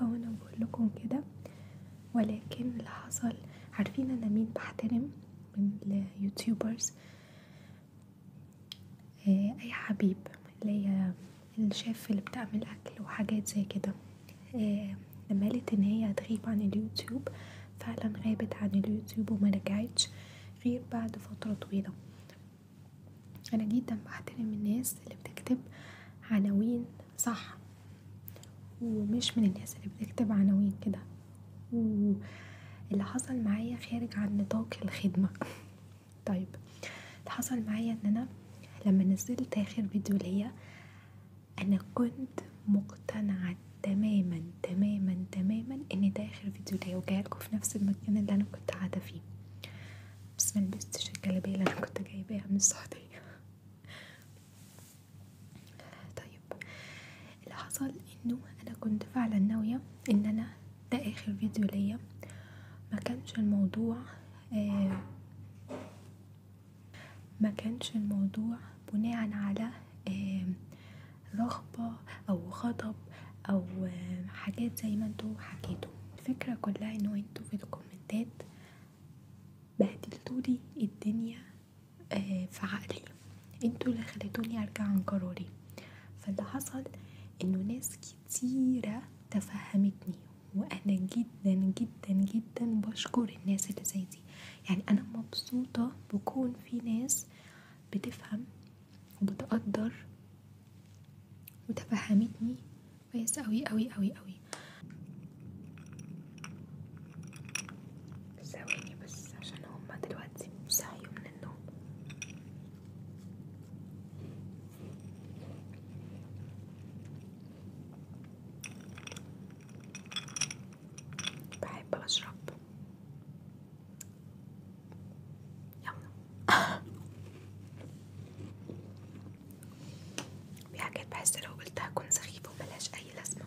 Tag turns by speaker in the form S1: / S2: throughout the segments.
S1: خايفة وانا بقول لكم كده، ولكن اللي حصل، عارفين انا مين بحترم من ال YouTubers؟ اي حبيب اللي هي الشيف اللي بتعمل اكل وحاجات زي كده، لما قالت ان هي هتغيب عن اليوتيوب فعلا غابت عن اليوتيوب وما رجعتش غير بعد فترة طويلة. انا جدا بحترم الناس اللي بتكتب عناوين صح، ومش من الناس اللي بتكتب عناوين كده، واللي حصل معايا خارج عن نطاق الخدمة. طيب اللي حصل معايا ان انا لما نزلت اخر فيديو ليا انا كنت مقتنعة تماما تماما تماما ان ده اخر فيديو ليا، وجايلكوا في نفس المكان اللي انا كنت قاعدة فيه، بس ملبستش الجلابية اللي انا كنت جايباها من السعودية. طيب اللي حصل انه انا كنت فعلا ناوية ان انا ده اخر فيديو ليا، ما كانش الموضوع بناء على رغبة او غضب او حاجات زي ما انتوا حكيتوا. الفكرة كلها انه انتوا في الكومنتات بهدلتولي الدنيا في عقلي، انتوا اللي خليتوني ارجع عن قراري. فاللي حصل انه ناس كتيرة تفهمتني، وانا جدا جدا جدا بشكر الناس اللي زي دي. يعني انا مبسوطة بكون في ناس بتفهم وبتقدر وتفهمتني كويس اوي اوي اوي اوي. ثواني بس عشان هما دلوقتي صحيوا من النوم. بحب اشرب، يلا. في حاجات بحس لو قلتها هكون سخيفة وملهاش أي لازمة،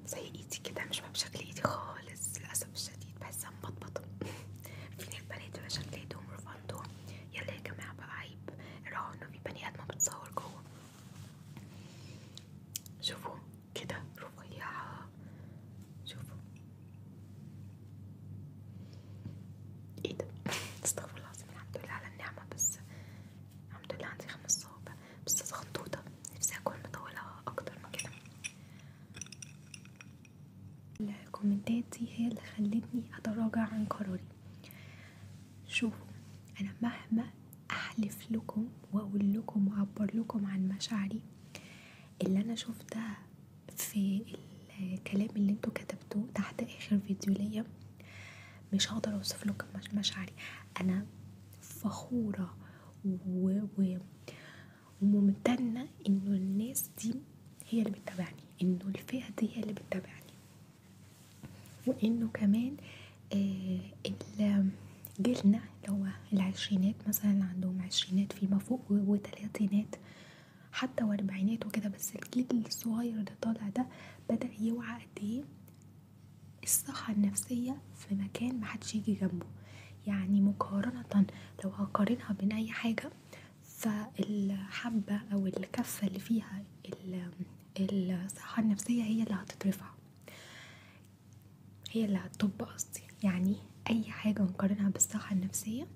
S1: زي ايدي كده، مش بحب شكل ايدي خالص للأسف الشديد، بحسها مبطبطة. في البنات بيبقى شكل ايدهم رفعتهم. يلا يا جماعة بقى عيب، راعوا انه في بني آدمة بتصور جوه. شوفوا كده رفيعة، شوفوا ايه ده. استغفر الله العظيم، الحمد لله على النعمة، بس الحمد لله عندي 5 صوابع بس صغنطوطة، نفسي اكون مطولة اكتر من كده. الكومنتات دي هي اللي خلتني اتراجع عن قراري. شوفوا انا مهما احلف لكم واقول لكم واعبر لكم عن مشاعري اللي انا شفتها في الكلام اللي انتوا كتبتوه تحت اخر فيديو ليا، مش هقدر اوصف لكم مشاعري. انا فخورة وممتنة انه الناس دي هي اللي بتتابعني، انه الفئة دي هي اللي بتتابعني، وانه كمان جيلنا اللي هو العشرينات مثلا، اللي عندهم عشرينات فيما فوق وتلاتينات حتى واربعينات وكده، بس الجيل الصغير اللي طالع ده بدأ يوعى قد ايه الصحة النفسية في مكان محدش يجي جنبه. يعني مقارنة لو هقارنها بين أي حاجة، فالحبة أو الكفة اللي فيها الصحة النفسية هي اللي هتترفع، هي اللي هتطب قصدي. يعني أي حاجة نقارنها بالصحة النفسية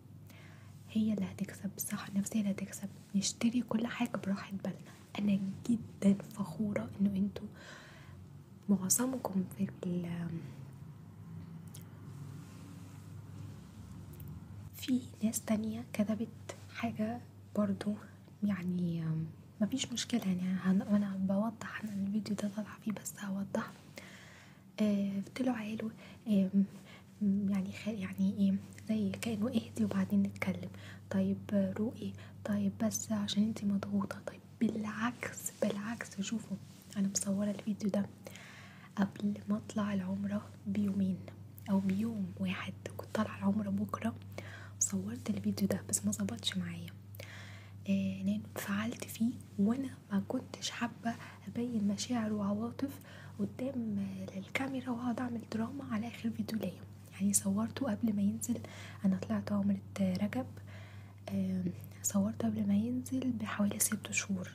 S1: هي اللي هتكسب، الصحة النفسية اللي هتكسب. نشتري كل حاجة براحة بالنا. أنا جدا فخورة إنه انتوا معظمكم في في ناس تانية كتبت حاجة برضو، يعني مفيش مشكلة، يعني أنا بوضح، أنا الفيديو ده طالع فيه بس هوضح. طلعوا قالوا يعني يعني ايه، زي كأنه اهدي وبعدين نتكلم، طيب روقي، طيب بس عشان انتي مضغوطة. طيب بالعكس بالعكس، شوفوا انا مصورة الفيديو ده قبل ما اطلع العمرة بيومين او بيوم واحد، كنت طالعة العمرة بكرة، صورت الفيديو ده بس ما ظبطش معايا لانه انفعلت فيه، وانا ما كنتش حابة ابين مشاعر وعواطف قدام الكاميرا واقعد اعمل دراما على اخر فيديو ليا. يعني صورته قبل ما ينزل، انا طلعت عمرة رجب، صورته قبل ما ينزل بحوالي 6 شهور،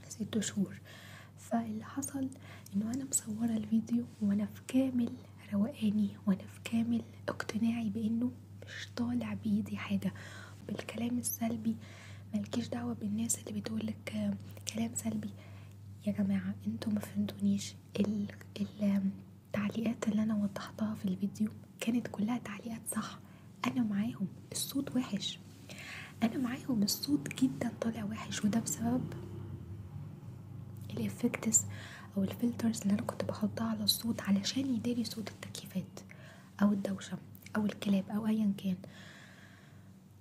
S1: 6 شهور. ف فاللي حصل انه انا مصورة الفيديو وانا في كامل روقاني وانا في كامل اقتناعي بانه مش طالع بايدي حاجة. بالكلام السلبي مالكيش دعوة بالناس اللي بتقولك كلام سلبي. يا جماعة انتوا ما فهمتونيش، التعليقات اللي انا وضحتها في الفيديو كانت كلها تعليقات صح، انا معاهم الصوت وحش، انا معاهم الصوت جدا طالع وحش، وده بسبب ال effects او ال filters اللي انا كنت بحطها على الصوت علشان يداري صوت التكييفات او الدوشة او الكلاب او ايا كان.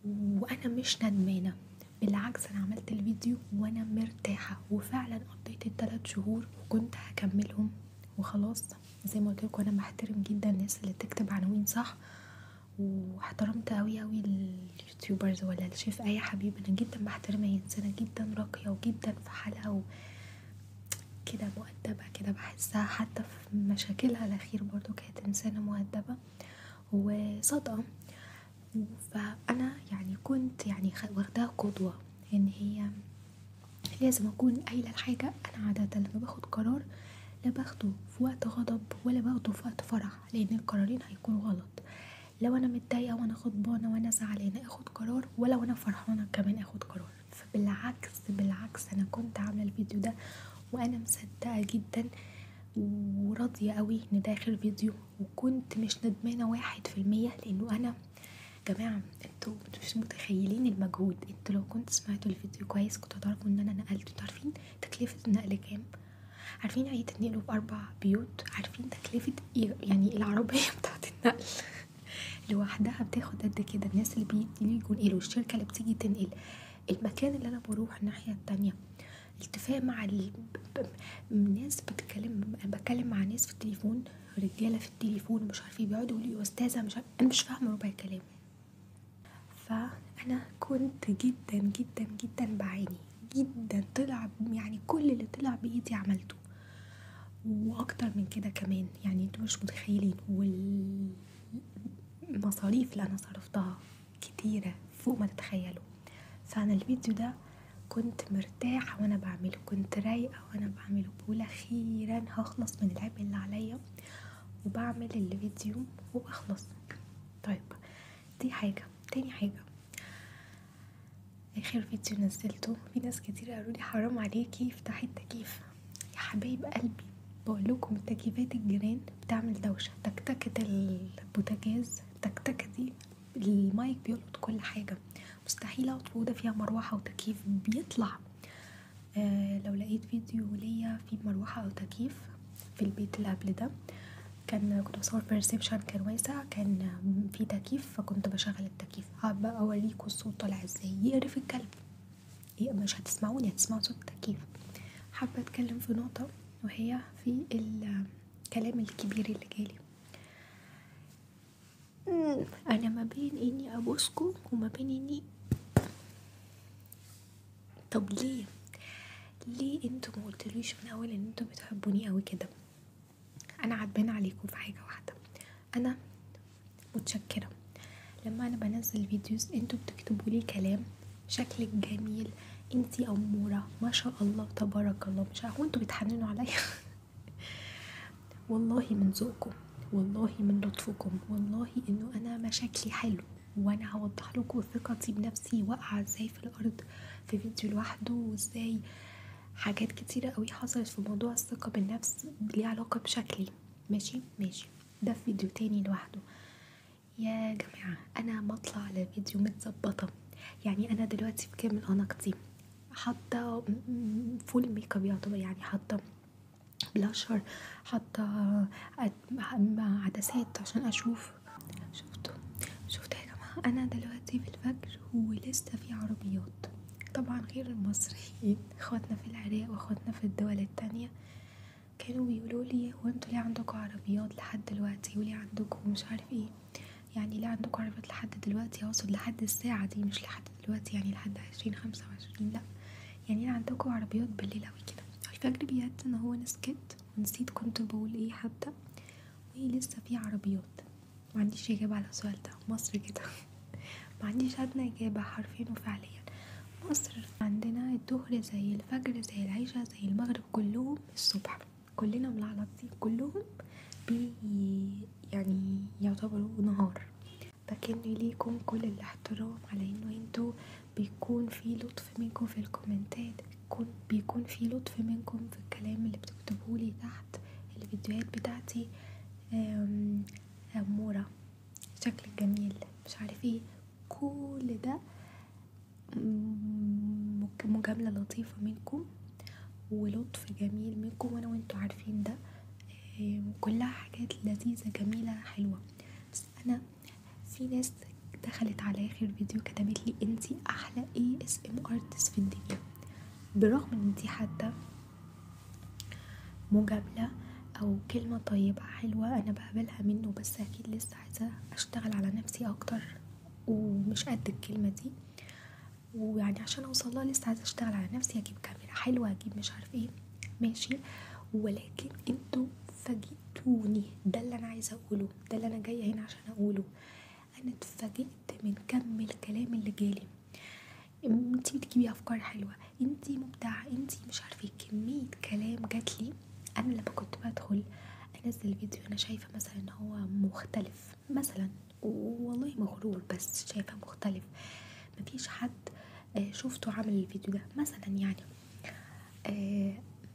S1: وانا مش ندمانة، بالعكس انا عملت الفيديو وانا مرتاحة، وفعلا قضيت ال3 شهور وكنت هكملهم وخلاص. زي ما قلت لكم انا بحترم جدا الناس اللي تكتب عناوين صح، واحترمت قوي قوي ال YouTubers ولا الشيف اي حبيب، انا جدا بحترمها، هي انسانه جدا راقية وجدا في حالها وكده مؤدبة كده، بحسها حتى في مشاكلها الاخير برضو كانت انسانه مؤدبة وصادقة. فانا يعني كنت يعني واخداها قدوة ان هي لازم اكون قايله الحاجة. انا عادة لما باخد قرار لا باخده في وقت غضب ولا باخده في وقت فرح، لان القرارين هيكونوا غلط. لو انا متضايقة وانا غضبانه وانا زعلانة اخد قرار، ولا وانا فرحانة كمان اخد قرار. فبالعكس بالعكس انا كنت عامله الفيديو ده وانا مصدقه جدا وراضيه قوي ان ده اخر فيديو، وكنت مش ندمانه 1%، لانه انا جماعة انتوا مش متخيلين المجهود. انتوا لو كنت سمعتوا الفيديو كويس كنتوا هتعرفوا ان انا نقلت. انتوا عارفين تكلفة النقل كام؟ عارفين يعني تنقلوا في 4 بيوت؟ عارفين تكلفة يعني العربية بتاعت النقل لوحدها بتاخد قد كده؟ الناس اللي بيجوا ينقلوا، الشركة اللي بتيجي تنقل، المكان اللي انا بروح الناحية التانية، الاتفاق مع الناس، بتكلم مع ناس في التليفون، رجاله في التليفون مش عارفين، بيقعدوا يقولوا لي استاذه مش عارف، انا مش فاهمه ربع كلام. فانا كنت جدا جدا جدا بعاني جدا، طلع يعني كل اللي طلع بايدي عملته واكتر من كده كمان، يعني انتوا مش متخيلين. والمصاريف اللي انا صرفتها كتيرة فوق ما تتخيلوا. فانا الفيديو ده كنت مرتاحة وانا بعمله، كنت رايقة وانا بعمله، بقول اخيرا هخلص من العبء اللي عليا وبعمل الفيديو وبخلص. طيب دي حاجة. تاني حاجة، اخر فيديو نزلته في ناس كتير قالوا لي حرام عليكي افتحي التكييف. يا حبايب قلبي بقول لكم التكييفات الجيران بتعمل دوشه، تكتكه البوتاجاز، التكتكه دي المايك بيلقط كل حاجة، مستحيل اقعد في اوضة فيها مروحة وتكييف بيطلع. لو لقيت فيديو ليا فيه مروحة او تكييف في البيت اللي قبل ده، كان كنت بصور في reception كان واسع، كان في تكييف، فكنت بشغل التكييف. هبقى اوريكم الصوت طالع ازاي، يقرف الكلب، مش هتسمعوني، هتسمعوا صوت التكييف. حابة اتكلم في نقطة وهي في الكلام الكبير اللي جالي. انا ما بين اني ابوسكم وما بين اني طب ليه انتوا ما قلتليش من اول ان انتوا بتحبوني قوي كده؟ انا عتبانه عليكم في حاجة واحدة، انا متشكره لما انا بنزل videos انتوا بتكتبوا لي كلام شكلك جميل، انتي اموره، ما شاء الله تبارك الله، مش عارفه، وانتوا بتحننوا عليا والله من ذوقكم، والله من لطفكم، والله انه انا مشاكلي حلو، وانا هوضح لكم ثقتي بنفسي واقعه ازاي في الارض في فيديو لوحده، وازاي حاجات كتيرة قوي حصلت في موضوع الثقة بالنفس ليه علاقة بشكلي. ماشي ماشي، ده في فيديو تاني لوحده. يا جماعة انا بطلع على فيديو متظبطة، يعني انا دلوقتي في كامل اناقتي، حاطة full makeup يعتبر، يعني حاطة بلاشر، حاطة عدسات عشان اشوف. شفتوا يا جماعة انا دلوقتي في الفجر ولسه في عربيات، طبعا غير المصريين، اخواتنا في العراق واخواتنا في الدول التانية كانوا بيقولوا لي هو انتوا ليه عندكم عربيات لحد دلوقتي، وليه عندكم مش عارف ايه، يعني ليه عندكم عربيات لحد دلوقتي، اقصد لحد الساعة دي مش لحد دلوقتي، يعني لحد 2025، لا يعني ليه عندكم عربيات بالليل اوي كده؟ الفجر بيأذن اهو، انا سكت ونسيت كنت بقول ايه حتى، ولسه في عربيات. ما عنديش اجابة على السؤال ده، مصر كده ما عنديش ادنى اجابة حرفيا وفعليا. في مصر عندنا الظهر زي الفجر زي العشاء زي المغرب، كلهم الصبح، كلنا ملعلطين، كلهم بي يعني يعتبروا نهار. بكن ليكم كل الاحترام على انه انتوا بيكون في لطف منكم في الكومنتات، بيكون في لطف منكم في الكلام اللي بتكتبهولي تحت الفيديوهات بتاعتي. أمورة، شكلك جميل، مش عارف ايه، كل ده مجاملة لطيفة منكم ولطف جميل منكم، وانا وانتوا عارفين ده. كلها حاجات لذيذة جميلة حلوة. بس انا في ناس دخلت على اخر فيديو كتبت لي انتي احلى ASMR artist في الدنيا، بالرغم ان دي حتى مجاملة او كلمة طيبة حلوة انا بقبلها منه، بس اكيد لسه عايزة اشتغل على نفسي اكتر ومش قد الكلمة دي، ويعني عشان اوصلها لسه عايزة اشتغل على نفسي، اجيب كاميرا حلوة، اجيب مش عارف ايه، ماشي. ولكن انتوا فاجئتوني، ده اللي انا عايزة اقوله، ده اللي انا جاية هنا عشان اقوله. انا اتفاجئت من كم الكلام اللي جالي، انتي بتجيبي افكار حلوة، انتي مبدعة، انتي مش عارفة ايه، كمية كلام جاتلي. انا لما كنت بدخل انزل فيديو انا شايفة مثلا ان هو مختلف مثلا، والله مغرور بس شايفة مختلف، مفيش حد شفته عامل الفيديو ده مثلا، يعني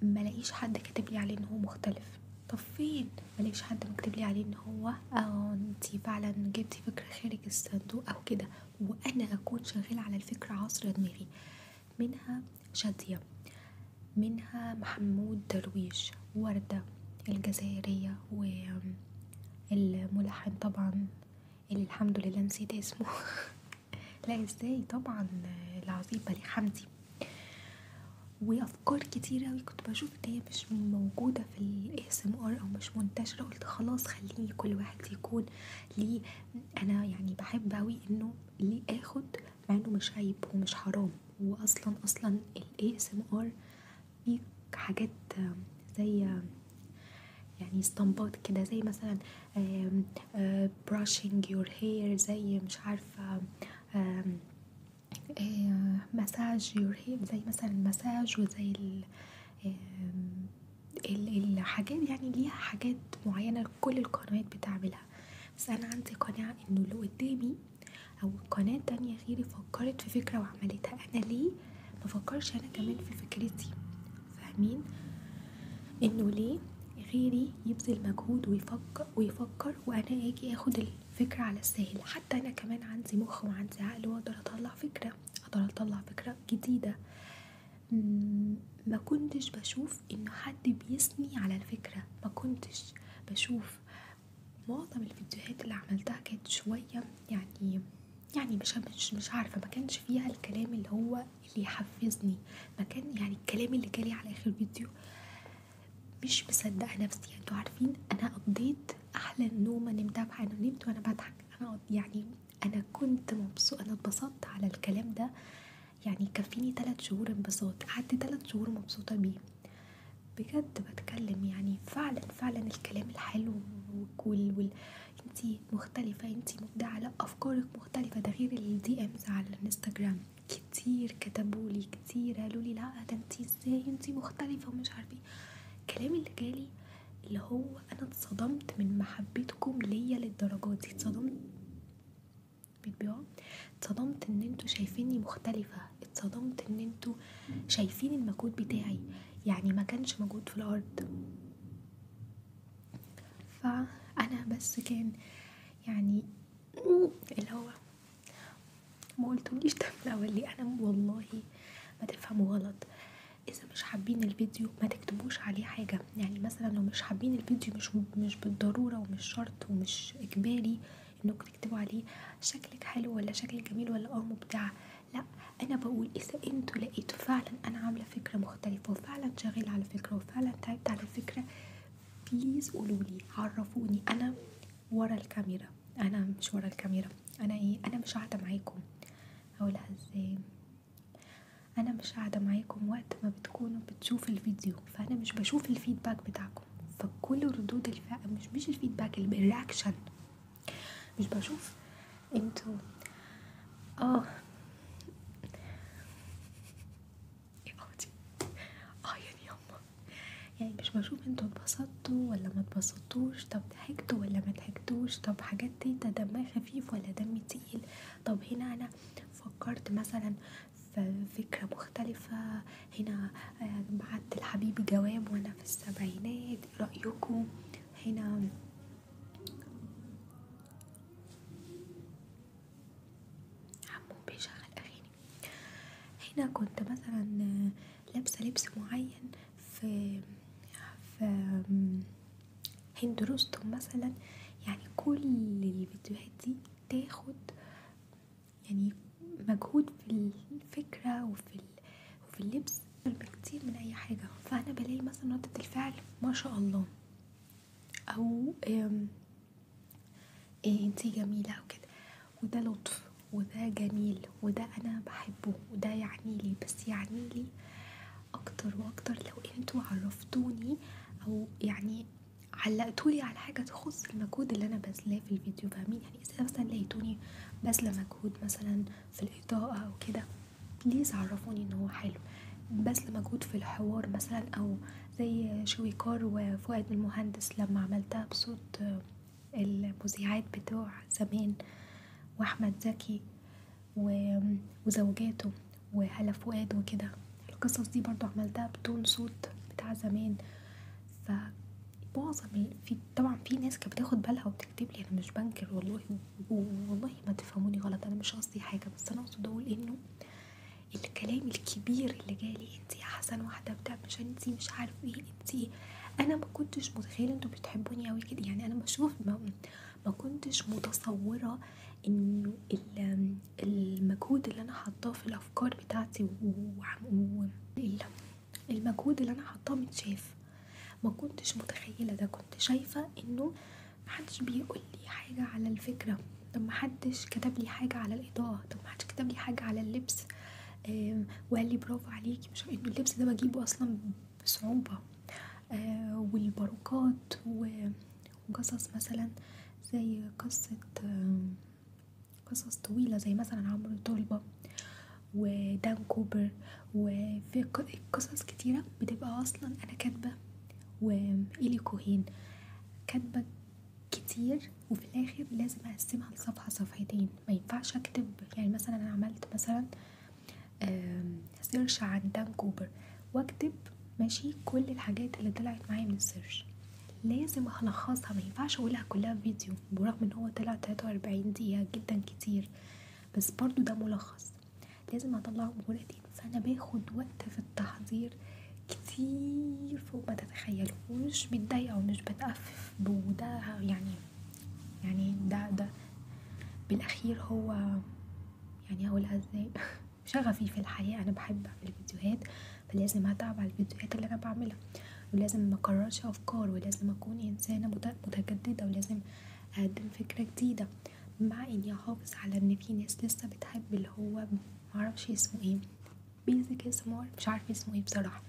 S1: ما لاقيش حد كاتب لي عليه ان هو مختلف. طب فين؟ ما لاقيش حد مكتب لي عليه ان هو انتي فعلا جبتي فكرة خارج الصندوق او كده، وانا اكون شغالة على الفكرة عصر دماغي. منها شادية، منها محمود درويش، وردة الجزائرية، والملحن طبعا اللي الحمد لله نسيت اسمه لا ازاي، طبعا العظيم بليغ حمدي. وافكار كتير اوي كنت بشوف ان هي مش موجودة في ال ASMR او مش منتشرة، قلت خلاص خليني كل واحد يكون ليه. انا يعني بحب اوي انه ليه اخد، مع انه مش عيب ومش حرام، واصلا اصلا ال ASMR في حاجات زي يعني اسطمبات كده، زي مثلا brushing your hair، زي مش عارفة massage your hair، زي مثلا مساج، وزي الحاجات، يعني ليها حاجات معينة كل القنوات بتعملها. بس أنا عندي قناعة إنه اللي قدامي أو قناة تانية غيري فكرت في فكرة وعملتها، أنا ليه ما فكرش أنا كمان في فكرتي؟ فاهمين إنه ليه غيري يبذل مجهود ويفكر وأنا أجي أخد الفكرة على السهل؟ حتى أنا كمان عندي مخ وعندي عقل وأقدر أطلع فكرة، أقدر أطلع فكرة جديدة. ما كنتش بشوف إنه حد بيثني على الفكرة، ما كنتش بشوف. معظم الفيديوهات اللي عملتها كانت شوية يعني مش عارفة، ما كانش فيها الكلام اللي هو اللي يحفزني، ما كان يعني الكلام اللي جالي على آخر فيديو مش مصدقة نفسي. انتوا عارفين انا قضيت احلى نومة نمتها، انا نمت وانا بضحك، انا يعني انا كنت مبسوطة، انا اتبسطت على الكلام ده، يعني كفيني 3 شهور انبساط، قعدت 3 شهور مبسوطة بيه بجد. بتكلم يعني فعلا فعلا الكلام الحلو انتي مختلفة، انتي مبدعة، لا افكارك مختلفة. ده غير ال DMs على الانستجرام كتير كتبولي، كتير قالولي لا ده انتي ازاي انتي مختلفة ومش عارفة ايه. الكلام اللي جالي اللي هو انا اتصدمت من محبتكم ليا للدرجة دي، اتصدمت بتبيعوا، اتصدمت ان انتوا شايفيني مختلفة، اتصدمت ان انتوا شايفين المجهود بتاعي، يعني ما كانش موجود في الارض. فانا بس كان يعني اللي هو ما قلتوليش ده من الاول ليه؟ انا والله ما تفهموا غلط، اذا مش حابين الفيديو ما تكتبوش عليه حاجة. يعني مثلا لو مش حابين الفيديو مش بالضرورة ومش شرط ومش اجباري انكم تكتبوا عليه شكلك حلو ولا شكلك جميل ولا مبدعة. لا، انا بقول اذا انتوا لقيتوا فعلا انا عاملة فكرة مختلفة وفعلا شغالة على فكرة وفعلا تعبت على الفكرة، please قولولي، عرفوني. انا ورا الكاميرا، انا مش ورا الكاميرا، انا ايه، انا مش قاعدة معاكم، اقولها ازاي، انا مش قاعدة معاكم وقت ما بتكونوا بتشوفوا الفيديو، فانا مش بشوف ال feedback بتاعكم، فكل ردود الفعل مش ال feedback، ال reaction مش بشوف انتوا. بشوف انتوا اتبسطتوا ولا ما اتبسطتوش، طب ضحكتوا ولا ما ضحكتوش، طب حاجات تيتا دمها خفيف ولا دم تقيل، طب هنا انا فكرت مثلا في فكرة مختلفة، هنا بعت لحبيبي جواب وانا في السبعينات، رأيكم هنا عمو بيشغل اغاني، هنا كنت مثلا لابسة لبس معين في هند رستم مثلا. يعني كل الفيديوهات دي تاخد يعني مجهود في الفكرة وفي اللبس بكتير من اي حاجة. فانا بلاقي مثلا ردة الفعل ما شاء الله، او انتي جميلة او كده، وده لطف وده جميل وده انا بحبه وده يعني لي، بس يعني لي اكتر واكتر لو انتوا عرفتوني او يعني علقتولي على حاجة تخص المجهود اللي انا بذلاه في الفيديو، فاهمين؟ يعني اذا مثلا لقيتوني بذله مجهود مثلا في الاضاءة او كده، please عرفوني ان هو حلو. بذل مجهود في الحوار مثلا، او زي شويكار وفؤاد المهندس لما عملتها بصوت المذيعات بتوع زمان، واحمد زكي وزوجاته وهلا فؤاد وكده، القصص دي برضو عملتها بدون صوت بتاع زمان. فمعظم في طبعا في ناس كانت بتاخد بالها وبتكتب لي، انا مش بنكر والله، والله ما تفهموني غلط، انا مش قصدي حاجه، بس انا اقصد اقول انه الكلام الكبير اللي جالي انتي احسن واحده بتاع، مش انتي مش عارف ايه انتي، انا ما كنتش متخيله انتوا بتحبوني قوي كده. يعني انا بشوف ما كنتش متصوره انه المجهود اللي انا حطاه في الافكار بتاعتي المجهود اللي انا حطاه متشاف، ما كنتش متخيله ده. كنت شايفه انه محدش بيقول لي حاجه على الفكره، طب محدش كتب لي حاجه على الاضاءه، طب محدش كتب لي حاجه على اللبس وقال لي برافو عليكي، مش انه اللبس ده بجيبه اصلا بصعوبه، والباروكات وقصص مثلا زي قصه قصص طويله زي مثلا عمرو طلبه ودان كوبر، وفي قصص كتيره بتبقى اصلا انا كاتبه، وإيلي كوهين كاتبه كتير، وفي الاخر لازم اقسمها لصفحه صفحتين، ما ينفعش اكتب. يعني مثلا انا عملت مثلا search عن دان كوبر واكتب ماشي كل الحاجات اللي طلعت معايا من ال search، لازم الخصها، ما ينفعش اقولها كلها في فيديو، برغم ان هو طلع 43 دقيقة جدا كتير، بس برضو ده ملخص لازم اطلعه بورقتين. فانا باخد وقت في التحضير كتير فوق ما تتخيلوا، ومش متضايقة ومش بتأفف، وده يعني ده بالاخير هو يعني هقولها ازاي شغفي في الحياة. انا بحب اعمل فيديوهات، فلازم اتعب على الفيديوهات اللي انا بعملها، ولازم ما اكررش افكار، ولازم اكون انسانة متجددة، ولازم اقدم فكرة جديدة، مع اني احافظ على ان في ناس لسه بتحب اللي هو معرفش اسمه ايه، basic ASMR، مش عارفه اسمه ايه بصراحة،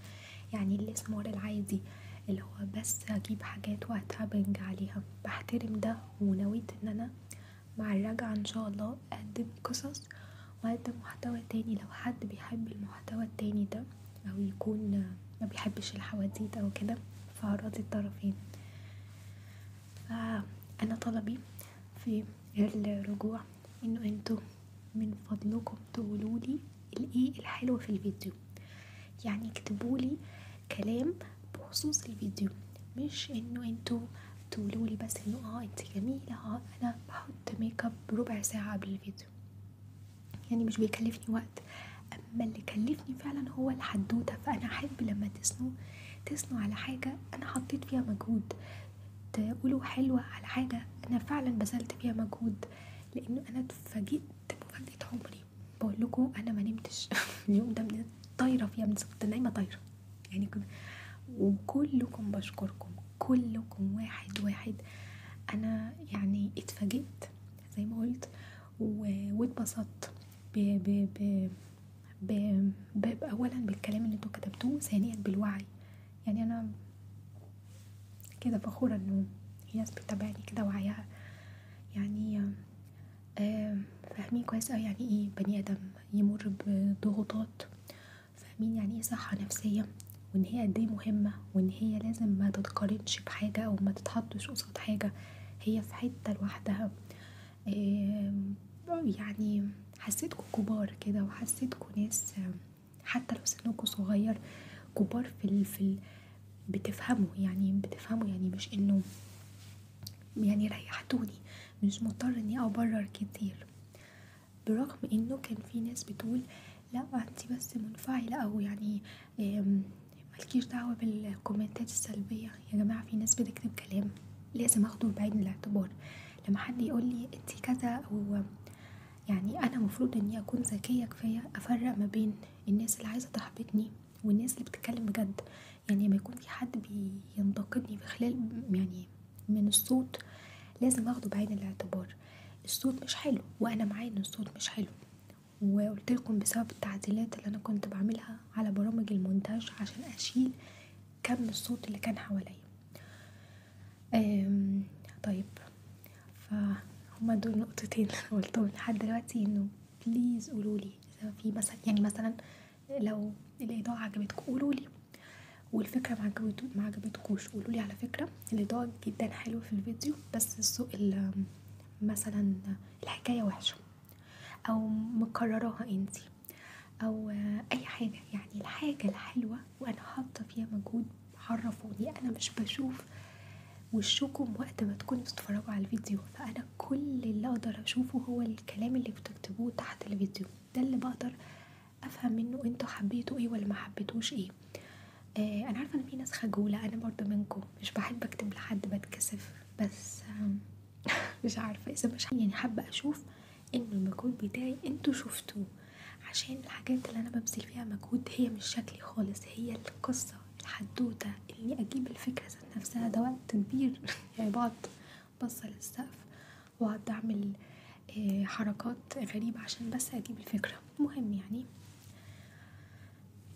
S1: يعني ال ASMR العادي اللي هو بس اجيب حاجات وا tapping عليها. بحترم ده، ونويت ان انا مع الرجعة ان شاء الله اقدم قصص واقدم محتوى تاني لو حد بيحب المحتوى التاني ده، او يكون ما بيحبش الحواديت او كده، فأراضي الطرفين. فانا طلبي في الرجوع انه انتوا من فضلكم تقولولي الايه الحلو في الفيديو، يعني اكتبولي كلام بخصوص الفيديو، مش انه انتوا تقولولي بس انه انت جميلة. انا بحط ميك اب ربع ساعة قبل الفيديو، يعني مش بيكلفني وقت، اما اللي كلفني فعلا هو الحدوتة. فانا احب لما تثنوا على حاجة انا حطيت فيها مجهود، تقولوا حلوة على حاجة انا فعلا بذلت فيها مجهود، لانه انا اتفاجئت مفاجأة عمري. بقول لكم انا ما نمتش اليوم ده، من طايرة فيها، من كنت نايمة طايرة يعني كنت. وكلكم بشكركم كلكم واحد واحد، انا يعني اتفاجئت زي ما قلت واتبسطت ب ب ب ب اولا بالكلام اللي انتوا كتبتوه، ثانيا بالوعي. يعني انا كده فخورة انه في ناس بتتابعني كده وعيها، يعني فاهمين كويس اوي يعني ايه بني ادم يمر بضغوطات، فاهمين يعني ايه صحة نفسية، وان هي قد ايه مهمة، وان هي لازم ما تتقارنش بحاجة او ما تتحطش قصاد حاجة، هي في حتة لوحدها. يعني حسيتكم كبار كده، وحسيتكم ناس حتى لو سنكم صغير كبار في بتفهموا، يعني بتفهموا، يعني مش انه يعني ريحتوني، مش مضطر اني ابرر كتير. برغم انه كان في ناس بتقول لا انتي بس منفعله او يعني مالكيش دعوه بالكومنتات السلبيه. يا جماعه في ناس بتكتب كلام لازم اخده بعين الاعتبار. لما حد يقول لي انتي كذا، او يعني انا مفروض اني اكون ذكيه كفايه افرق ما بين الناس اللي عايزه تحبطني والناس اللي بتتكلم بجد. يعني لما يكون في حد بينتقدني في خلال يعني من الصوت لازم اخده بعين الاعتبار. الصوت مش حلو، وانا معايا ان الصوت مش حلو، وقلت لكم بسبب التعديلات اللي انا كنت بعملها على برامج المونتاج عشان اشيل كم الصوت اللي كان حواليا. طيب فهما دول نقطتين اللي انا قلتهم لحد دلوقتي، انه please قولولي اذا في مثلا، يعني مثلا لو الاضاءة عجبتكم قولولي، والفكرة ما عجبتكوش قولولي. على فكرة الاضاءة جدا حلوة في الفيديو، بس السوق مثلا الحكاية وحشة او مكرراها انتي او اي حاجة، يعني الحاجة الحلوة وانا حاطة فيها مجهود عرفوني. انا مش بشوف وشكم وقت ما تكونوا بتتفرجوا على الفيديو، فانا كل اللي اقدر اشوفه هو الكلام اللي بتكتبوه تحت الفيديو، ده اللي بقدر افهم منه انتوا حبيتوا ايه ولا ما حبيتوش ايه. انا عارفه ان في ناس خجوله، انا برضو منكم، مش بحب اكتب لحد، بتكسف، بس مش عارفه اذا مش يعني حابه اشوف انه المجهود بتاعي انتوا شفتوه، عشان الحاجات اللي انا ببذل فيها مجهود هي مش شكلي خالص، هي القصه، الحدوته، اني اجيب الفكره ذات نفسها. ده وقت كبير يعني بقعد بصل للسقف واقعد اعمل حركات غريبه عشان بس اجيب الفكره. المهم يعني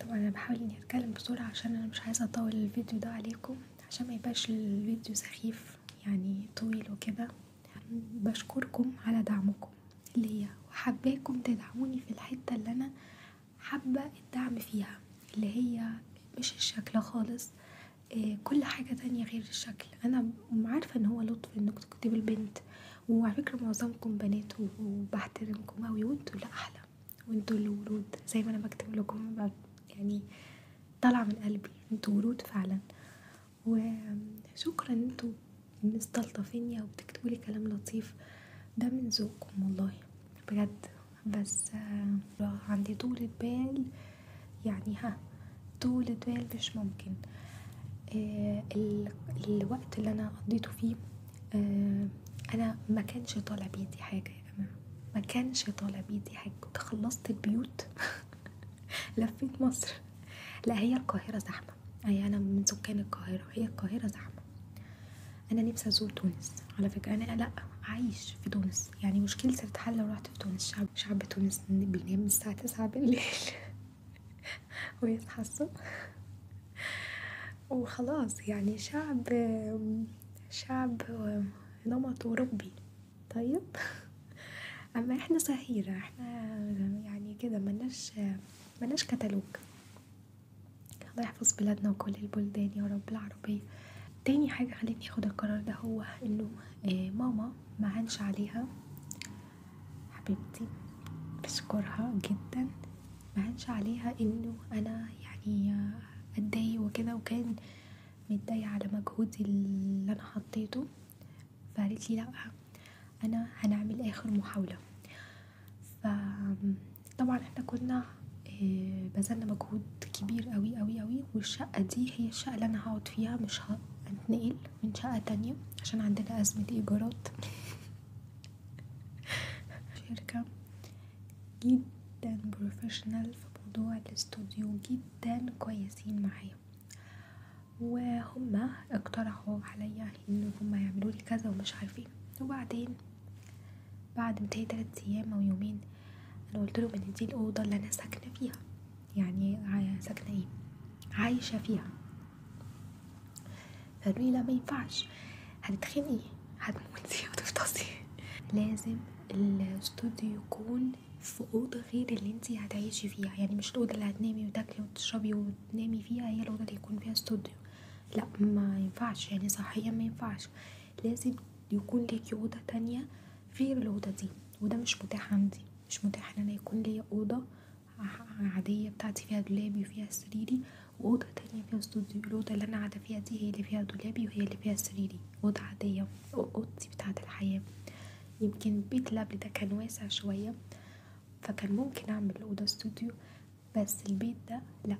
S1: طبعا انا بحاول اني اتكلم بسرعه عشان انا مش عايزه اطول الفيديو ده عليكم، عشان ما يبقاش الفيديو سخيف يعني طويل وكده. بشكركم على دعمكم ليا، وحباكم تدعموني في الحته اللي انا حابه الدعم فيها، اللي هي مش الشكل خالص، كل حاجه تانية غير الشكل. انا عارفه ان هو لطف انك تكتبي البنت، وعلى فكره معظمكم بنات وبحترمكم اوي، وانتوا اللي احلى وانتوا اللي ورود، زي ما انا بكتب لكم يعني طالعه من قلبي، انتوا ورود فعلا. وشكرا ان انتوا مستلطفيني وبتكتبوا لي كلام لطيف، ده من ذوقكم والله بجد. بس عندي طولة بال، يعني ها طولة بال مش ممكن. الوقت اللي انا قضيته فيه انا ما كانش طالع بيدي حاجة يا جماعة، ما كانش طالع بيدي حاجة. كنت خلصت البيوت لفيت مصر. لا هي القاهرة زحمة، اي انا من سكان القاهرة، هي القاهرة زحمة. انا نفسي ازور تونس على فكرة، انا لا عايش في تونس، يعني مشكلتي تتحل لو رحت في تونس. شعب تونس بينام الساعة 9 بالليل ويصحى الصبح وخلاص، يعني شعب نمط أوروبي. طيب اما احنا سهيرة، احنا يعني كده ملناش كتالوج. الله يحفظ بلادنا وكل البلدان يا رب العربية. تاني حاجة خلتني اخد القرار ده هو انه ماما ما هنش عليها، حبيبتي بشكرها جدا، ما هنش عليها انه انا يعني اتضايق وكده، وكان متضايقة على مجهودي اللي انا حطيته، فقالت لي لا انا هنعمل اخر محاولة. فطبعا احنا كنا بذلنا مجهود كبير قوي قوي قوي، والشقة دي هي الشقة اللي انا هقعد فيها، مش هنتنقل من شقة تانية عشان عندنا أزمة إيجارات. شركة جدا professional في موضوع الاستوديو، جدا كويسين معايا، وهما اقترحوا عليا ان هما يعملوا لي كذا ومش عارفين. وبعدين بعد متهيألي 3 ايام او يومين انا قلت لهم ان دي الاوضه اللي انا ساكنه فيها، يعني ساكنه ايه، عايشه فيها. فقالوا لي لا ما ينفعش، هتتخنقي، هتموتي، هتفطسي، لازم الاستوديو يكون في أوضة غير اللي انتي هتعيشي فيها، يعني مش الأوضة اللي هتنامي وتاكلي وتشربي وتنامي فيها هي الأوضة اللي يكون فيها استوديو، لا ما ينفعش، يعني صحيا ما ينفعش، لازم يكون ليكي أوضة تانية غير الأوضة دي، وده مش متاح عندي. مش متاح ان انا يكون ليا أوضة عادية بتاعتي فيها دولابي وفيها سريري، وأوضة تانية فيها استوديو. الأوضة اللي أنا قاعدة فيها دي هي اللي فيها دولابي وهي اللي فيها سريري، أوضة عادية، أوضتي بتاعة الحياة. يمكن البيت اللي قبل ده كان واسع شوية فكان ممكن أعمل أوضة استوديو، بس البيت ده لأ،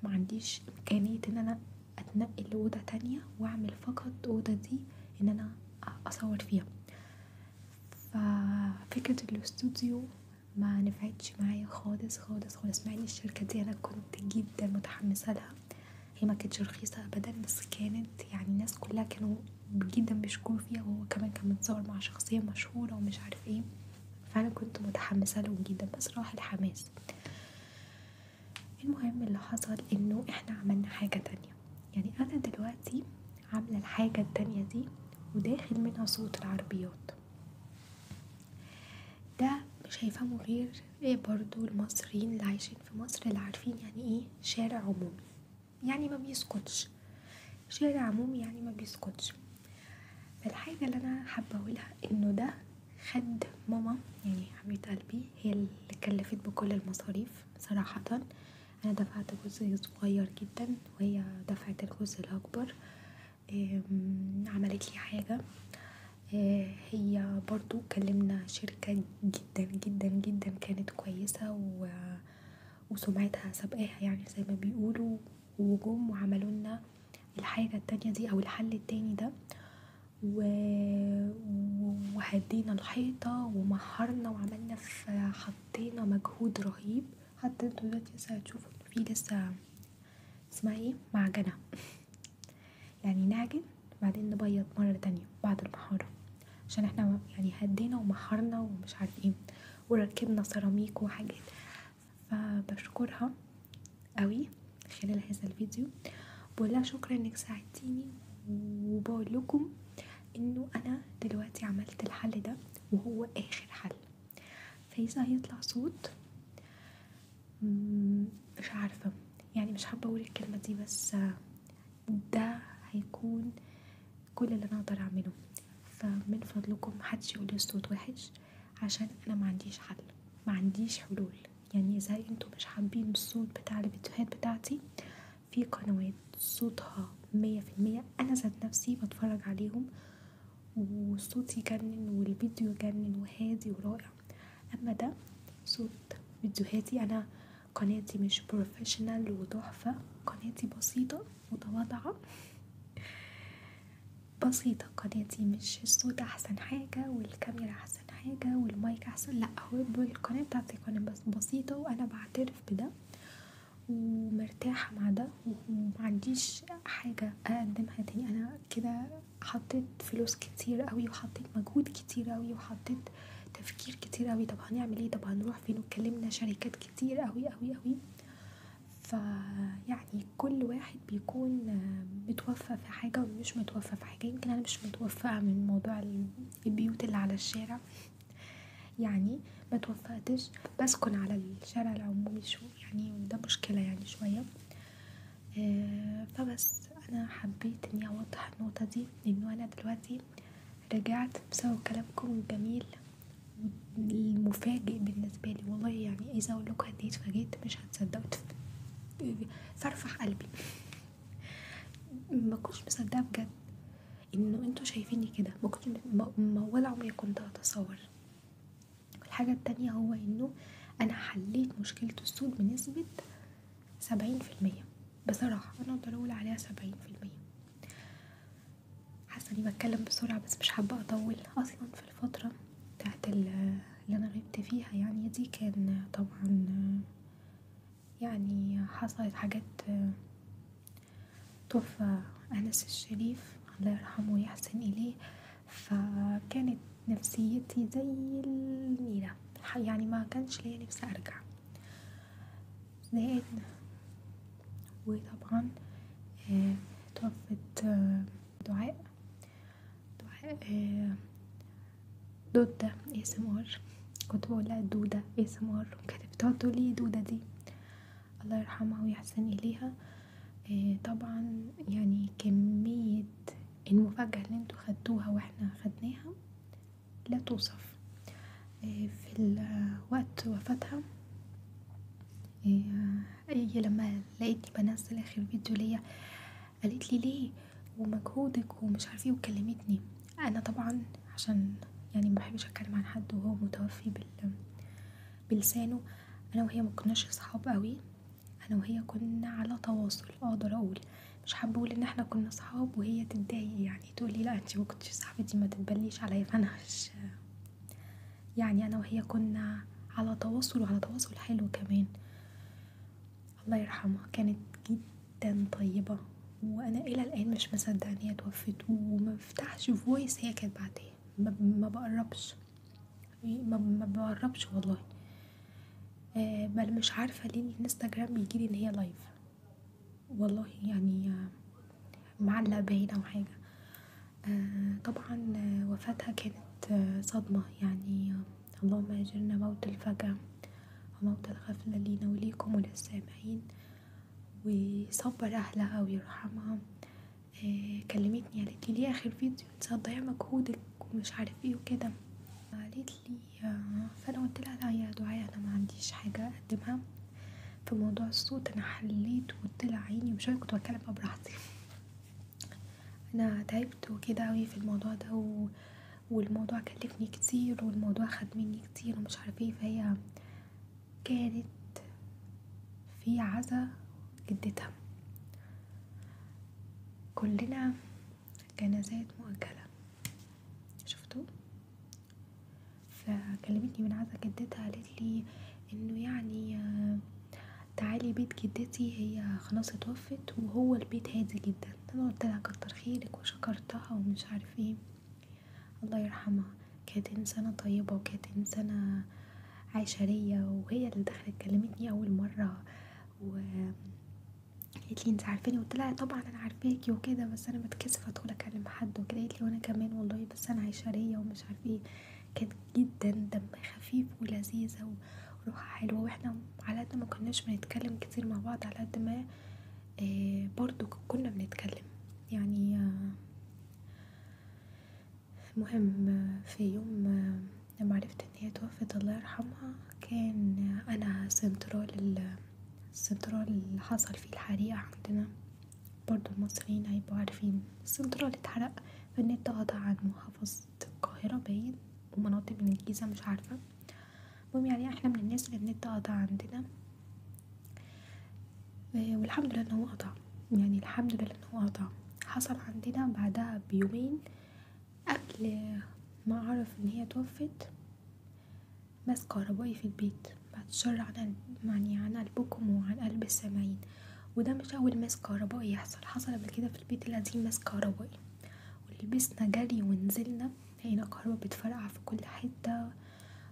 S1: ما عنديش إمكانية إن أنا أتنقل لأوضة تانية وأعمل فقط أوضة دي إن أنا أصور فيها. ففكرة الاستوديو ما نفعتش معايا خالص خالص خالص، مع ان الشركة دي انا كنت جدا متحمسة لها، هي ما كانتش رخيصة ابدا، بس كانت يعني الناس كلها كانوا جدا بيشكروا فيها، وهو كمان كان متصور مع شخصية مشهورة ومش عارف ايه، فانا كنت متحمسة لهم جدا، بس راح الحماس. المهم اللي حصل انه احنا عملنا حاجة تانية، يعني انا دلوقتي عاملة الحاجة التانية دي وداخل منها صوت العربيات، ده مش هيفهموا غير ايه برضو المصريين اللي عايشين في مصر، اللي عارفين يعني ايه شارع عمومي، يعني ما بيسكتش شارع عمومي، يعني ما بيسكتش. فالحاجة اللي انا حابة اقولها انه ده خد ماما، يعني حبيبة قلبي هي اللي كلفت بكل المصاريف صراحة، انا دفعت جزء صغير جدا وهي دفعت الجزء الاكبر. عملت لي حاجة، هي برضو كلمنا شركة جدا جدا جدا كانت كويسة وسمعتها سابقاها يعني زي ما بيقولوا، وجم وعملوا لنا الحاجة التانية دي أو الحل التاني ده، وهدينا الحيطة ومحرنا وعملنا، حطينا مجهود رهيب. حتى انتوا دلوقتي لسه هتشوفوا إنه في لسه اسمها ايه معجنة، يعني نعجن بعدين نبيض مرة تانية بعد المحارة، عشان احنا يعني هدينا ومحرنا ومش عارف ايه وركبنا سيراميك وحاجات. فبشكرها قوي خلال هذا الفيديو، بقولها شكرا انك ساعدتيني، وبقول لكم انه انا دلوقتي عملت الحل ده وهو اخر حل. فاذا هيطلع صوت مش عارفة، يعني مش حابة اقول الكلمة دي، بس ده هيكون كل اللي انا اقدر اعمله. فمن فضلكم محدش يقول لي الصوت وحش، عشان انا ما عنديش حل، ما عنديش حلول. يعني اذا انتوا مش حابين الصوت بتاع الفيديوهات بتاعتي، في قنوات صوتها 100% انا ذات نفسي بتفرج عليهم والصوت يجنن والفيديو يجنن وهادي ورائع. اما ده صوت فيديوهاتي انا، قناتي مش professional وتحفة، قناتي بسيطة متواضعة بسيطة، قناتي مش الصوت احسن حاجة والكاميرا احسن حاجة والمايك احسن، لا هو القناة بتاعتي قناة بس بسيطة، وانا بعترف بده ومرتاحة مع ده ومعنديش حاجة اقدمها تاني. انا كده حطيت فلوس كتير قوي وحطيت مجهود كتير قوي وحطيت تفكير كتير قوي، طب هنعمل ايه، طب هنروح فين، واتكلمنا شركات كتير قوي قوي قوي. فيعني كل واحد بيكون متوفق في حاجة ومش متوفق في حاجة. يمكن أنا مش متوفقة من موضوع البيوت اللي على الشارع، يعني ما توفقتش، بسكن على الشارع العمومي شو يعني، وده مشكلة يعني شوية. فبس أنا حبيت إني أوضح النقطة دي، لأنه أنا دلوقتي رجعت بسبب كلامكم الجميل المفاجئ بالنسبة لي والله. يعني إذا أقول لكم قد إيه اتفاجئت مش هتصدقوا، فرفح قلبي، ما كنتش مصدقة بجد إنه انتوا شايفيني كده، ما كنتش ولا عمري كنت أتصور. الحاجة التانية هو إنه أنا حليت مشكلة الصوت بنسبة 70%، بصراحة أنا أقدر أقول عليها 70%. حاسة إني بتكلم بسرعة بس مش حابة أطول. أصلا في الفترة بتاعت اللي أنا غبت فيها يعني دي، كان طبعا يعني حصلت حاجات، توفى أنس الشريف الله يرحمه ويحسن إليه، فكانت نفسيتي زي النيلة، يعني ما كانش ليا نفسي أرجع زائد. وطبعا توفت دعاء دودة ASMR، كنت بقول لها دودة ASMR، وكانت بتقعد تقول لي دودة دي. الله يرحمها ويحسن إليها. طبعا يعني كمية المفاجأة اللي انتوا خدتوها واحنا خدناها لا توصف. في الوقت وفاتها، هي لما لقيتني بنزل آخر فيديو ليا قالت لي ليه ومجهودك ومش عارفه ايه، وكلمتني. انا طبعا عشان يعني مبحبش اتكلم عن حد وهو متوفي بلسانه، انا وهي مكناش اصحاب قوي، انا وهي كنا على تواصل اقدر اقول، مش حابه اقول ان احنا كنا اصحاب وهي تتضايق يعني تقولي لا انتي مكنتيش صاحبتي ما تتبليش عليا، فانا مش يعني انا وهي كنا على تواصل وعلى تواصل حلو كمان. الله يرحمها، كانت جدا طيبة، وانا الى الان مش مصدقة ان هي توفت، وما بفتحش voice هي كانت بعتاه، ما بقربش، ما بقربش والله. بل مش عارفة ليه الانستجرام بيجيلي ان هي live والله، يعني معلق باين او حاجة. طبعا وفاتها كانت صدمة يعني، اللهم اجرنا موت الفجأة وموت الغفلة لينا وليكم وللسامعين، ويصبر أهلها ويرحمها. كلمتني قالت لي ليه آخر فيديو انت هتضيعي مجهودك ومش عارف ايه وكده، قالت لي فأنا قلت لها لا يا دعاء أنا ما عنديش حاجة أقدمها في موضوع الصوت، أنا حليت وطلع عيني ومش عارفة كنت بتكلم بقى براحتي، أنا تعبت وكده أوي في الموضوع ده، والموضوع كلفني كتير والموضوع خد مني كتير ومش عارفة ايه. فهي كانت في عزا جدتها، كلنا جنازات مؤجلة شفتوا. فكلمتني من عزا جدتها قالت لي انه يعني تعالي بيت جدتي هي خلاص اتوفت وهو البيت هادي جدا. انا قلت لها كتر خيرك وشكرتها ومش عارف ايه. الله يرحمها، كانت انسانة طيبة وكانت انسانة عشرية، وهي اللي دخلت كلمتني اول مرة و قالت لي انت عارفاني، قلت لها طبعا انا عارفاكي وكده، بس انا بتكسف ادخل اكلم حد وكده. قالت لي وانا كمان والله، بس انا عشرية ومش عارفه ايه. كانت جدا دمها خفيف ولذيذة وروحها حلوة، واحنا على قد ما كناش بنتكلم كتير مع بعض على قد ما برضو كنا بنتكلم يعني. المهم في يوم لما عرفت ان هي توفت الله يرحمها، كان انا السنترال اللي حصل فيه الحريقة عندنا، برضو المصريين هيبقوا عارفين السنترال اتحرق، فالنت قطع عن محافظة القاهرة باين ومناطق من الجيزة مش عارفة. المهم يعني احنا من الناس اللي النت قطع عندنا، والحمد لله ان هو قطع، يعني الحمد لله ان هو قطع. حصل عندنا بعدها بيومين قبل ما اعرف ان هي توفت ماس كهربائي في البيت، بعد الشر عن يعني عن قلبكم وعن قلب السامعين. وده مش اول ماس كهربائي يحصل، حصل قبل كده في البيت القديم ماس كهربائي، ولبسنا جري ونزلنا لقينا كهرباء بتفرقع في كل حتة،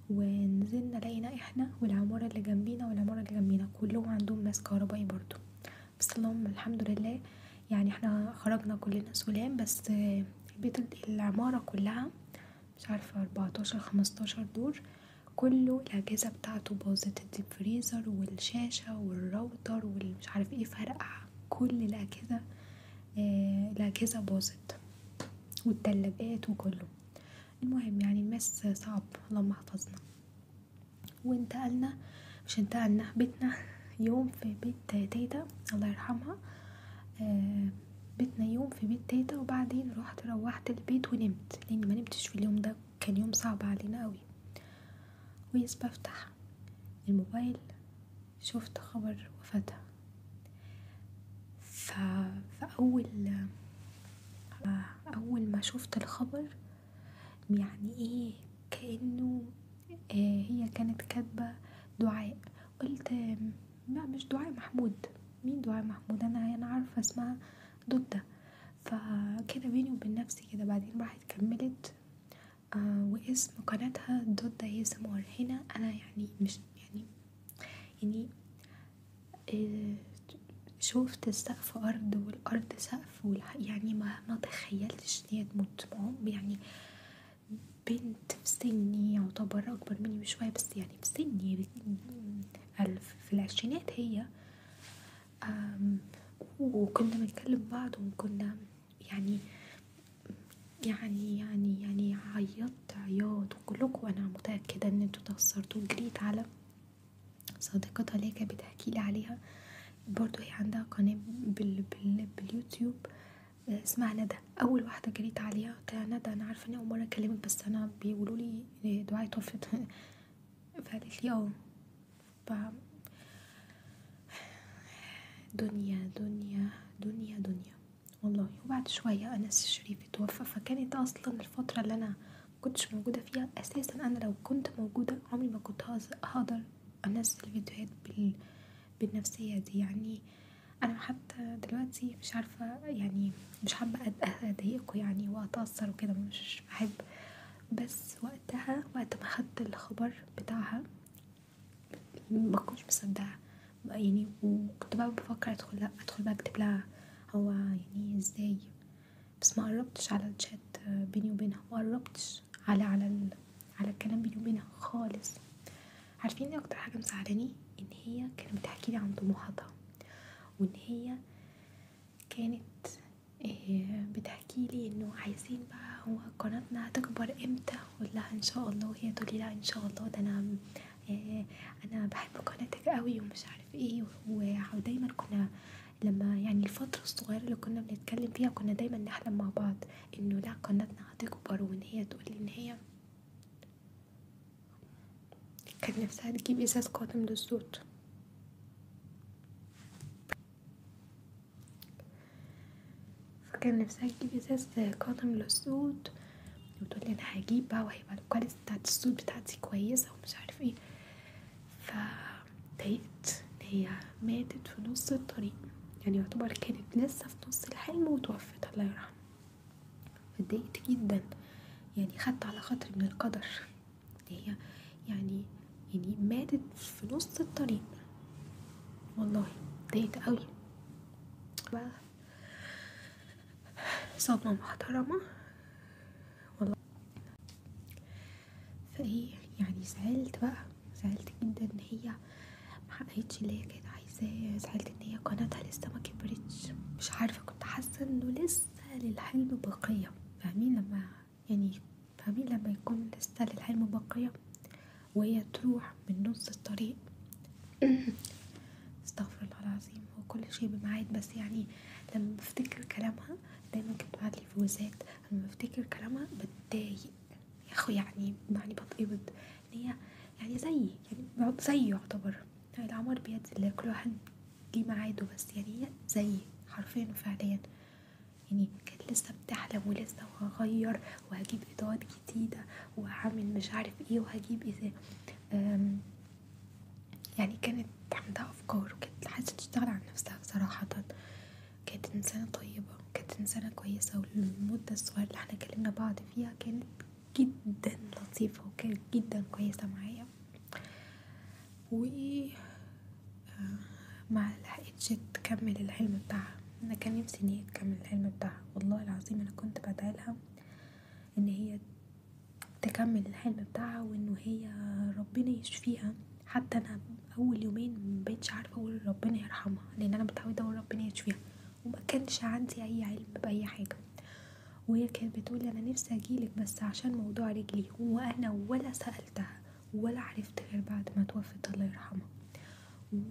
S1: ونزلنا لقينا احنا والعمارة اللي جنبينا والعمارة اللي جنبينا كلهم عندهم ماس كهربائي برضو. بس اللهم الحمد لله يعني احنا خرجنا كلنا سلام، بس البيت العمارة كلها مش عارفة 14 15 دور كله الأجهزة بتاعته باظت، ال deep freezer والشاشة والراوتر والمش عارف ايه فرقع، كل الأجهزة الأجهزة باظت والتلاجات وكله. المهم يعني الماس صعب، اللهم حفظنا. وانتقلنا، مش انتقلنا، بيتنا يوم في بيت تيتا الله يرحمها، بيتنا يوم في بيت تيتا، وبعدين روحت البيت ونمت لاني ما نمتش في اليوم ده، كان يوم صعب علينا قوي. ويس بفتح الموبايل شفت خبر وفاتها، فأول أول ما شفت الخبر يعني ايه كأنه هي كانت كاتبة دعاء، قلت لا مش دعاء محمود، مين دعاء محمود، انا عارفة اسمها دودة. فكده بيني وبين نفسي كده. بعدين راحت كملت واسم قناتها دودة ASMR. هنا انا يعني مش يعني شوفت السقف ارض والارض سقف، يعني ما تخيلتش ان هي تموت. يعني بنت في سني يعتبر يعتبر اكبر مني بشوية، بس يعني في سني في العشرينات هي. وكنا بنكلم بعض، وكنا يعني يعني يعني يعني عيطت عياط، وكلكم انا متأكدة ان انتوا تأثرتوا. جريت على صديقتها اللي هي كانت بتحكي لي عليها، برضو هي عندها قناة باليوتيوب اسمها ندى. اول واحدة جريت عليها قلت لها ندى انا عارفة اني اول مرة اكلمك، بس انا بيقولوا لي دعاء توفت. فقالت لي اه. دنيا دنيا دنيا دنيا والله. وبعد شوية أنس الشريف اتوفى، فكانت أصلا الفترة اللي أنا مكنتش موجودة فيها أساسا. أنا لو كنت موجودة عمري ما كنت هقدر أنزل فيديوهات بالنفسية دي. يعني أنا حتى دلوقتي مش عارفة، يعني مش حابة أضايقكم يعني وأتأثر وكده، مش بحب. بس وقتها وقت ما خدت الخبر بتاعها ما كنتش مصدقة يعني، وكنت بقى بفكر ادخل بقى اكتب لها هو يعني ازاي، بس ما قربتش على الشات بيني وبينها، ما قربتش على على على الكلام بيني وبينها خالص. عارفين ايه اكتر حاجة مزعلاني؟ ان هي كانت بتحكي لي عن طموحاتها، وان هي كانت بتحكي لي انه عايزين بقى هو قناتنا هتكبر امتى، اقول لها ان شاء الله، وهي تقولي لا ان شاء الله ده انا بحب قناتك قوي ومش عارف ايه. ودايما كنا لما يعني الفترة الصغيرة اللي كنا بنتكلم فيها كنا دايما نحلم مع بعض انه لا قناتنا هتكبر، وان هي تقولي ان هي كان نفسها تجيب ازاز قاتم للصوت. فكان نفسها تجيب ازاز قاتم للصوت، وتقولي انا هجيب بقى وهيبقى ال quality بتاعت الصوت بتاعتي كويسة ومش عارف ايه. فضايقت ان هي ماتت في نص الطريق، يعني يعتبر كانت لسه في نص الحلم وتوفت الله يرحمها. اتضايقت جدا يعني، خدت على خاطري من القدر ان هي يعني ماتت في نص الطريق، والله اتضايقت قوي بقى. صدمة محترمة والله. فايه يعني زعلت بقى، زعلت جدا ان هي محققتش اللي هي كانت عايزاه، زعلت ان هي قناتها لسه ما كبرتش، مش عارفة كنت حاسة انه لسه للحلم بقية. فاهمين لما يعني فاهمين لما يكون لسه للحلم بقية وهي تروح من نص الطريق. استغفر الله العظيم، هو كل شيء بميعاد. بس يعني لما بفتكر كلامها دايما كانت بتبعتلي فوزات، لما بفتكر كلامها بتضايق يا اخو، يعني بتقبض ان هي يعني زيي، يعني زيي يعتبر، يعني العمر بيد الله كل واحد ليه ميعاده، بس يعني هي زيي حرفيا وفعليا. يعني كانت لسه بتحلم ولسه وهغير وهجيب اضاءات جديدة وهعمل مش عارف ايه وهجيب ايه، يعني كانت عندها افكار وكانت عايزة تشتغل على نفسها بصراحة. كانت انسانة طيبة، كانت انسانة كويسة، والمدة الصغيرة اللي احنا كلمنا بعض فيها كانت جدا لطيفة وكانت جدا كويسة معايا، و ما لحقتش تكمل الحلم بتاعها. انا كان نفسي ان هي تكمل الحلم بتاعها والله العظيم، انا كنت بدعي ان هي تكمل الحلم بتاعها وانه هي ربنا يشفيها. حتى انا اول يومين مبقتش عارفه اقول ربنا يرحمها، لان انا متعوده اقول ربنا يشفيها، وما كانش عندي اي علم باي حاجه. وهي كانت بتقولي انا نفسي اجيلك بس عشان موضوع رجلي، وانا ولا سالتها ولا عرفت غير بعد ما توفت الله يرحمها،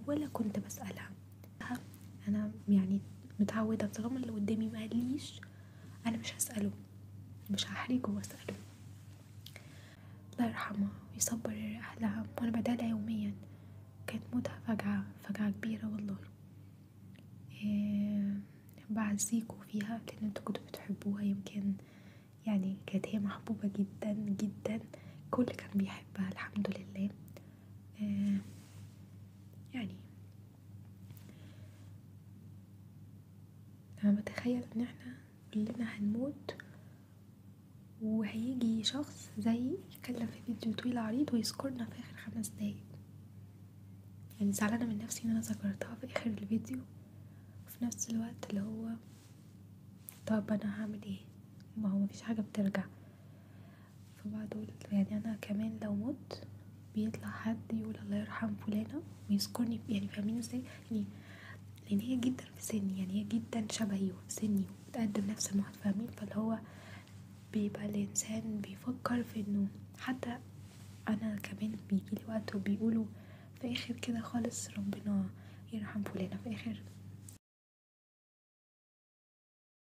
S1: ولا كنت بسالها. انا يعني متعوده طالما اللي قدامي ما قاليش انا مش هساله، مش هحرجه واساله. الله يرحمها ويصبر اهلها، وانا بدعي يوميا. كانت موتها فجعة فجعة كبيرة والله. بعزيكوا فيها لان انتوا كنتوا بتحبوها، يمكن يعني كانت هي محبوبة جدا جدا، الكل كان بيحبها الحمد لله. يعني لما بتخيل ان احنا كلنا هنموت وهيجي شخص زي يتكلم في فيديو طويل عريض ويذكرنا في اخر 5 دقايق، يعني زعلانة من نفسي ان انا ذكرتها في اخر الفيديو، وفي نفس الوقت اللي هو طب انا هعمل ايه، ما هو مفيش حاجة بترجع. فبقعد اقول يعني انا كمان لو مت بيطلع حد يقول الله يرحم فلانة ويذكرني، يعني فاهمين ازاي؟ يعني لان هي جدا في سني، يعني هي جدا شبهي وفي سني وبتقدم نفس المعادلة، فاهمين؟ فاللي هو بيبقى الإنسان بيفكر في انه حتى انا كمان بيجيلي وقت وبيقولوا في اخر كده خالص ربنا يرحم فلانة في اخر.